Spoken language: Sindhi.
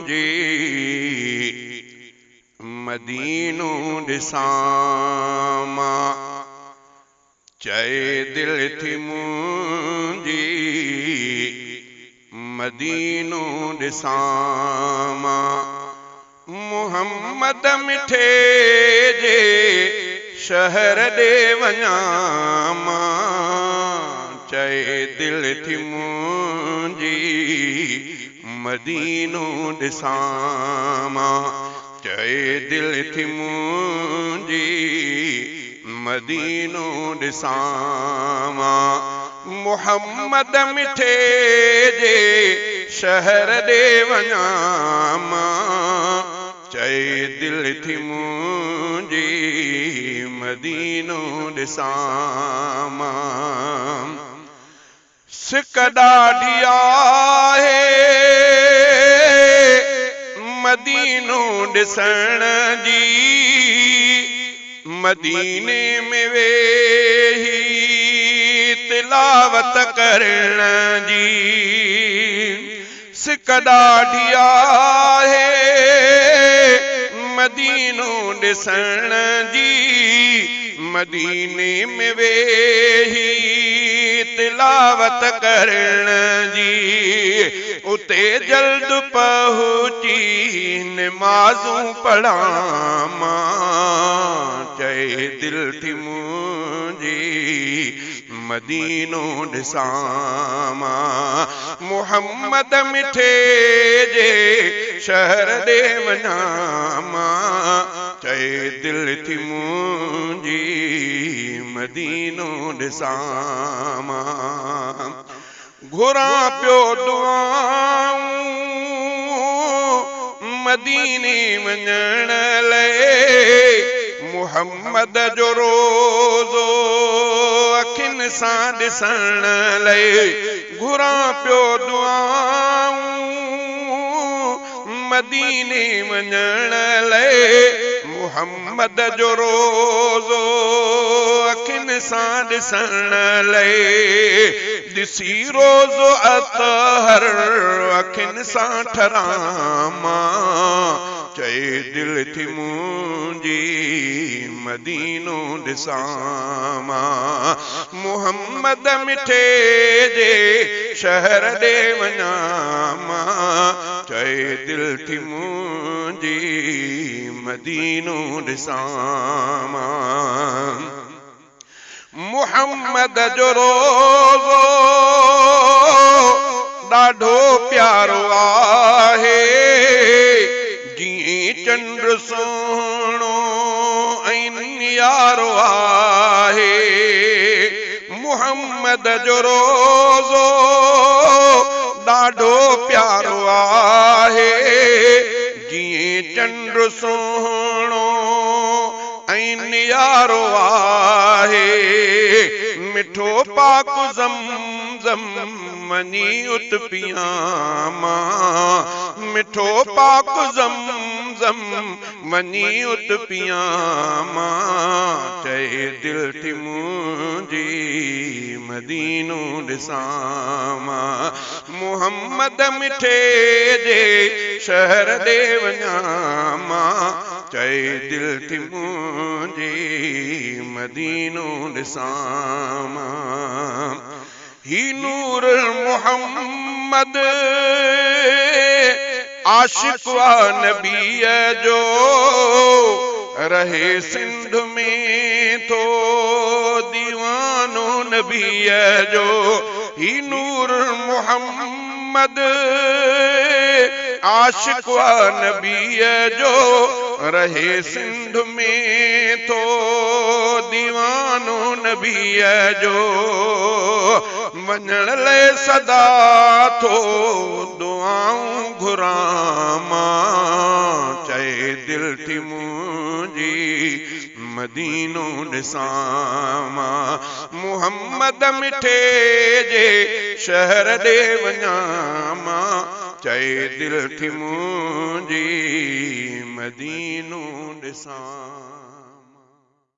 منهنجي مدينو ڏسان مان، چئي دل ٿي منهنجي مدينو ڏسان مان. محمد مٺي جي شهر ڏي وڃان مان، چئي دل ٿي منهنجي مدينو ڏسان مان، چئي دل ٿي منهنجي مدينو ڏسان مان. محمد مٺي جي شهر ڏي وڃان مان، چئي دل ٿي منهنجي مدينو ڏسان مان. سڪ ڏاڍي آهي مدينو ڏسڻ جي، مديني ۾ ويهي تلاوت ڪرڻ جي. سڪ ڏاڍي آهي مدينو ڏسڻ جي، مديني ۾ ويهي تلاوت ڪرڻ جي. اتي جلد پهچي نمازون پڙهان مان، چئي دل ٿي منهنجي مدينو ڏسان مان. محمد مٺي جي شهر ڏي وڃان مان، چئي دل ٿي منهنجي مدينو ڏسان مان. گهران پيو دعائون مديني وڃڻ لاءِ، محمد جو روزو اکين سان ڏسڻ لاءِ. گهران پيو دعائون مديني وڃڻ لاءِ، محمد جو روزو اکين سان ڏسڻ لاءِ. ڏسي روزو اطهر اکين سان ٺران مان، چئي دل ٿي منهنجي مدينو ڏسان مان. محمد مٺي جي شهر ڏي وڃان مان، چئي دل ٿي منهنجي مدينو ڏسان مان. محمد جو روزو ڏاڍو پيارو آهي، جيئن چنڊ سهڻو ۽ نيارو آهي. محمد جو روزو ڏاڍو پيارو آهي، جيئن چنڊ سهڻو ۽ نيارو آهي. مٺو پاڪ زمزم وڃي ات پيان مان، مٺو پاڪ زمزم وڃي ات پيان مان، چئي دل ٿي منهنجي مدينو ڏسان مان. محمد مٺي جي شهر ڏي وڃان مان، چئي دل ٿي منهنجي مدينو ڏسان مان. هي نور محمد عاشق آ نبيءَ جو، رهي سنڌ ۾ ٿو ديوانو نبيءَ جو. هي نور محمد عاشق آ نبيءَ جو، رهي سنڌ ۾ ٿو ديوانو نبيءَ جو. وڃڻ لاءِ سدا ٿو دعائون گهران مان، چئي دل ٿي منهنجي مدينو ڏسان مان. محمد مٺي جي شهر ڏي وڃان مان، چئي دل ٿي منهنجي مدينو ڏسان.